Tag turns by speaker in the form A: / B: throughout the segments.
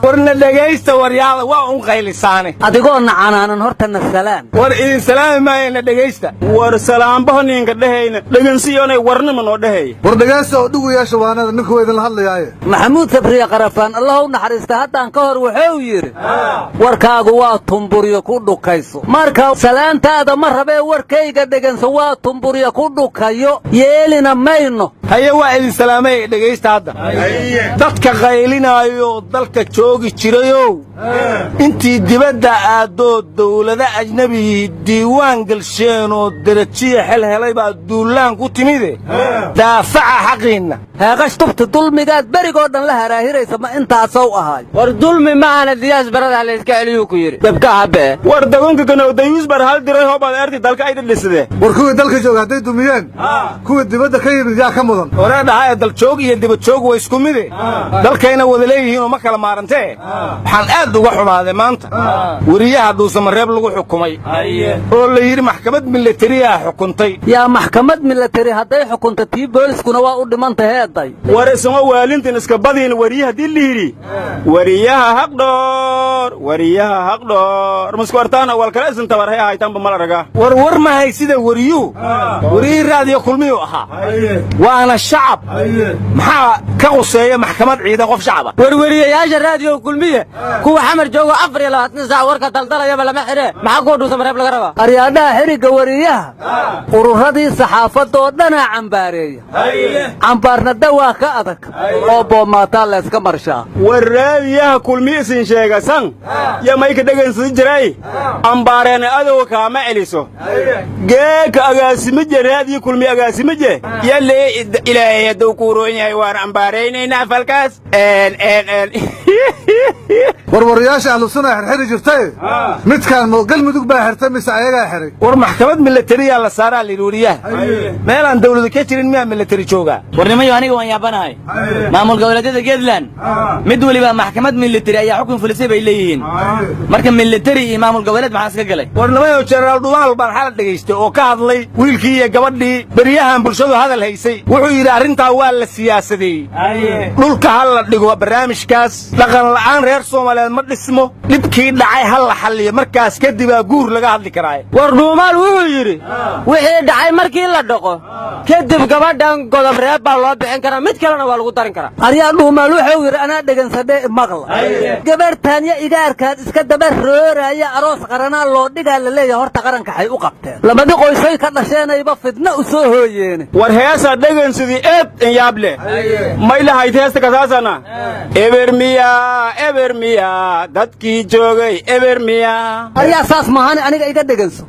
A: Warna dhegaysta, waryaada waa un qaylisaane.
B: Adigoo na canaanan horta na salaam.
A: War idin salaami maayana, dhegaysta.
C: War salaambaho ninka dhehayna dhegansiyoonay warnima noo dhehaya.
D: War dhegaysta oo dhugu yeesha waanada, ninku waa idinla hadlayaaye.
B: Maxamuud Sabriye Qarafaan, Allah u naxariista, haddaan ka hor wuxuu yidhi: "Warkaagu waa tumburyo ku dhukayso." Marka salaantaada ma rabee, warkayga dheganso. Waa tumburyo ku dhukayo, yeelina mayno.
A: Haye, waa idin salaamay, dhegaysta hadda. Dadka qaylinaayo dalka joogi jirayow, intii dibadda aaddoo dawlado ajnabihii diiwaan galsheenoo derajiya xel helay baa duullaan ku timide, daafaca xaqiinna.
B: Heeqash tubta, dulmigaad berigoo dhan la haraahiraysa ma intaasow ahaay?
E: War dulmi ma ahana, diyaas barada la iska celiyuu ku yidhi dabka habee.
C: War dagonka kanow dayuusbar hal diray hoobaad erti dalka ay dhidhisade.
D: War kuwii dalka jooga hadday dumiyeen, kuwii dibadda ka yimid yaa ka mudan?
A: Waree dhahaya, daljoog iyo dibadjoog waa isku mide, dalkayna wada leeyihiinoo ma kala maarantee. Waxaan aad uga xumaaday maanta weriyaha Dhuusamareeb lagu xukumay oo la yidhi maxkamad milatariyaa xukuntay.
B: Yaa, maxkamad milatari hadday xukunta, tii booliskuna waa u dhimanta heeday.
C: War isagoo waalintin iska badiin, weriye haddii la yidhi weriyaha haqdhoor, weriyaha haqdhoor masku artaana wal kale isin tabarhay ahaytanba mal araga.
A: War war ma haysida, weriyuhu weriyihii Raadiyo Kulmiyuu ahaa, waana shacab. Maxaa ka quseeya maxkamad ciidan qof shacaba?
E: Warweriyayaasha Raadiyo Kulmiye kuwa Xamar joogo 24 saac warka daldalayaba lama xidhee, maxaa kuwa Dhuusamareeb laga rabaa?
B: Aryaadhaha, xidhigga weriyaha ururadii saxaafadoo dhanaa cambaareeya. Cambaarna dawaa ka adag oo boomaataa layska marshaa.
C: War Raadiyaha Kulmiye isin sheegasan yo mayka dhegansidi jiray ambaareena adow kaama celiso. Geeka agaasimije Raadiyo Kulmiye agaasimije yalee, Ilaahay hadduu kuuroon yahay waan ambaaraynaynaa falkaas.
D: Warwarayaasha ahlu sunna xirxiri jirtay, midkaan ma Galmudug baa xirtay mise ayagaa xiray?
A: War maxkamad milatariyaa la saaraa layidhi weriyaha. Meelaan dawladu ka jirin miyaa milatari joogaa?
F: Warnimayo, aniga waan yaabanahay. Maamul goboleedyada Geedland mid weliba maxkamad militari ayaa xukun fulisay bay leeyihiin. Marka militari iyo maamul goboleed maxaa iska galay?
A: Warnimayo, Jenaraal Dhumaal baan xala dhegaystay oo ka hadlay wiilkii iyo gabadhii beryahan bulshadu hadal haysay. Wuxuu yidhi arrintaa waa la siyaasadeeyey, dhulka ha la dhigo barnaamijkaas. Dhaqan la'aan reer Soomaaliyeed ma dhismo. Dhibkii dhacay ha la xalliyo, markaas kadibaa guur laga hadli karaaye.
E: War Dhuumaal wuxuu yidhi wixii dhacay markii la dhaqo kadib gabadhan Godob Reeb baa loo bixin karaa, mid kalena waa lagu darin karaa.
B: Aryaa, Dhuumaal wuxuu yidhi anaa dhegansadhe maqla: gabartaanya igaarkaad iska daba rooraya, aroos qaranaa loo dhigaa la leeyahay. Horta qaranka xay u qabteen? Labadi qoysay ka dhasheenayba fidna u soo hooyeene.
C: War heesaa dhegansidii eed inyaab leh may lahayd heesta kasaasana: "Eber miya, eber miya, dadkii joogay eber miya."
B: Aryaa, saas maahane, aniga iga dheganso.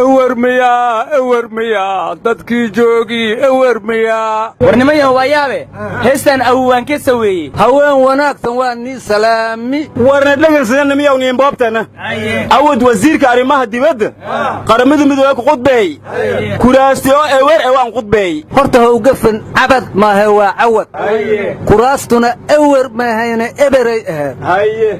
G: Ewer miya, ewer miya, dadkii joogii ewer miya.
F: Warnimayaho, waa yaabe, heestaan awowaan ka saweeyey.
B: Haween wanaagsan, waa nii salaami.
C: Warna dhegansidana miyaw niin boobtana awad wasiirka arrimaha dibadda Qaramada Midoobe ku khudbeey kuraasti oo ewer ewaan khudbeey.
B: Horta howgafan, cabad maahe waa cawad. Kuraastuna ewer maahayne eberay ahayd.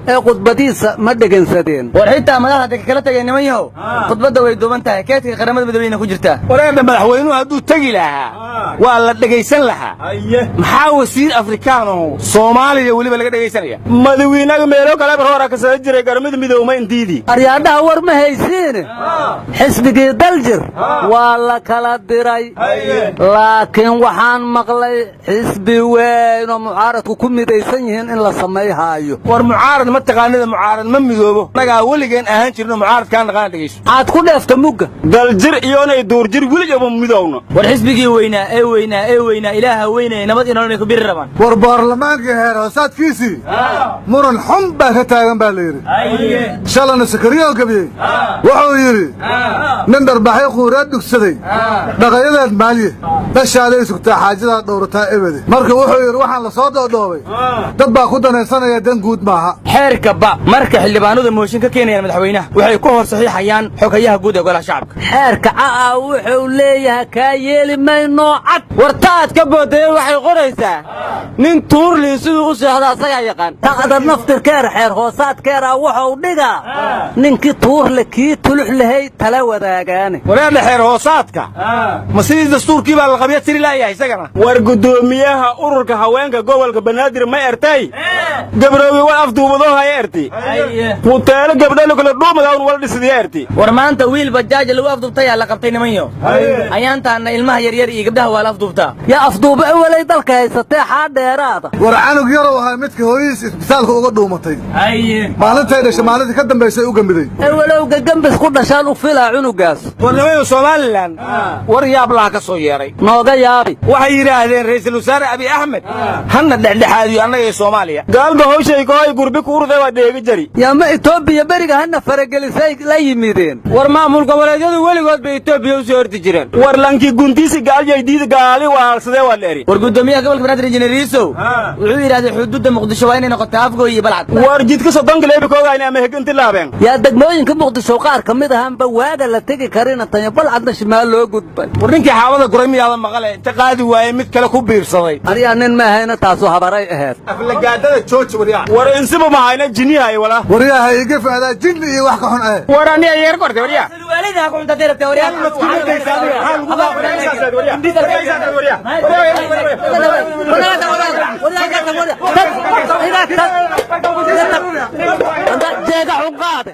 B: Ee khudbadiisa ma dhegansadeen?
F: War xitaa madaxda dadka kala tegay, niman yahow, khudbadda way duuban tahay, keedka Qaramada Midoobeyna ku jirtaa.
A: Wareedha, madaxweynuhu hadduu tegi lahaa waa la dhegaysan lahaa. Maxaa wasiir Afrikaan oo Soomaaliya weliba laga dhegaysanaya?
C: Madawiinaga meelo kale bar hora kasada jiray Qaramada Midoobma indiidi.
B: Aryaadhaha, war ma haysiine, xisbigii Daljir waa la kala diray, laakiin waxaan maqlay xisbi weyn oo mucaaradku ku midaysan yihiin in la samayhaayo.
A: War mucaarad ma taqaanida, mucaarad ma midoobo. Annagaa weligeen ahaan jirno mucaaradkaan naqaana, dhegayso.
B: Aad ku dheefta mugga.
C: Daljir iyoonay duurjir weligaba midowno.
F: War xisbigii weynaa ee weynaa ee weynaa, Ilaaha weynaya, nabad iyo nolol ku biri rabaan.
D: War baarlamaankii heer hoosaadkiisii muran xun baa ka taagan baa la yidhi. Shalana Sakariyoo gebiyey wuxuu yidhi: "Nin dharbaxay quuraad dhugsaday dhaqayadeed maalye dhashaaday sugtaa xaajadaad dhowrataa ebede." Marka wuxuu yidhi waxaan la soo doodhoobay dad baa ku danaysanaya, dan guud maaha.
F: Xeerka ba marka xildhibaanadu mooshin ka keenayaan madaxweynaha, waxay ku hor saxiixayaan xogayaha guud ee golaha shacabka.
B: Xeerka ca'a wuxuu leeyahay kaa yeeli mayno cad.
E: Wartaad ka boodaya waxay qoraysaa nin tuurlii siduu u seexdo asagaa yaqaan.
B: Ta'da naftirkeer xeer hoosaadkeeraa wuxuu dhigaa ninkii tuurle kii tulux lahay tala wadaagaane.
A: Wareedha, xeer hoosaadka ma sidii dastuurkii baa la qabya tiri laayahay isagana?
C: War guddoomiyaha ururka haweenka gobolka Banaadir ma ertay Gabroowi wal afduubado haya erti. Huteelo gabdho kala dhuumada un wal dhisdiya erti.
F: War maanta wiil bajaaj lagu afduubtay la qabtay nimanyo. Ayaantaana ilmaha yaryar iyo gabdhaha waa la afduubtaa.
B: Yaa afduuba awalay dalka haysatee xaa dheeraada.
D: War canug yarow ahaa midka hooyadiis isbitaalka uga dhuumatay. Maalintay dhashay maalintii ka dambaysay u gambiday.
B: Awalowga gambis ku dhashaan u filaa cunugaas.
A: War nimanyo Somaliland war yaab laha ka soo yeeray.
B: Nooga yaabi.
A: Waxay yiraahdeen ra'iisul wasaare Abiy Ahmed hanna dhexdhexaadiyo annaga iyo Soomaaliya.
C: Gaalba hawshay ko ay gurbi ku urday waa dheegi jari.
B: Yaa ma Itoobiya beriga hanna faragelisay la yimideen.
E: War maamul goboleedyadu weligood bay Itoobiya u soo horti jireen.
C: War lankii guntiisi gaaljay diid gaali waalsadee waa dheeri.
F: War gudoomiyaha gobolka Banaadir Injineer Iisow wuxuu yiraahday xuduudda Muqdisho waa inay noqoto Afgo iyo Balcad.
C: War jidka 30 kilomitir kooga ama heganti laabeen.
B: Yaa degmooyinka Muqdisho qaar ka mid ahaanba waaga la tegi karin tan Balcadna shimaal loo gudbay.
A: War ninkii xaawada guray miyaada maqale inta qaadi waayay mid kale ku biirsaday.
B: Aniga nin ma ahayna taasoo habaray ahayd.
A: Aflagaadada jooji wariyaa.
C: War insiba ma hayna jinihay wala.
D: Wariyaha iga faadaa jinni iyo wax ka xun ah.
C: War aniga yeer kortay wariyaa.
F: Waalidha ku cunta dirabta wariyaa.
B: Jeega xun qaade.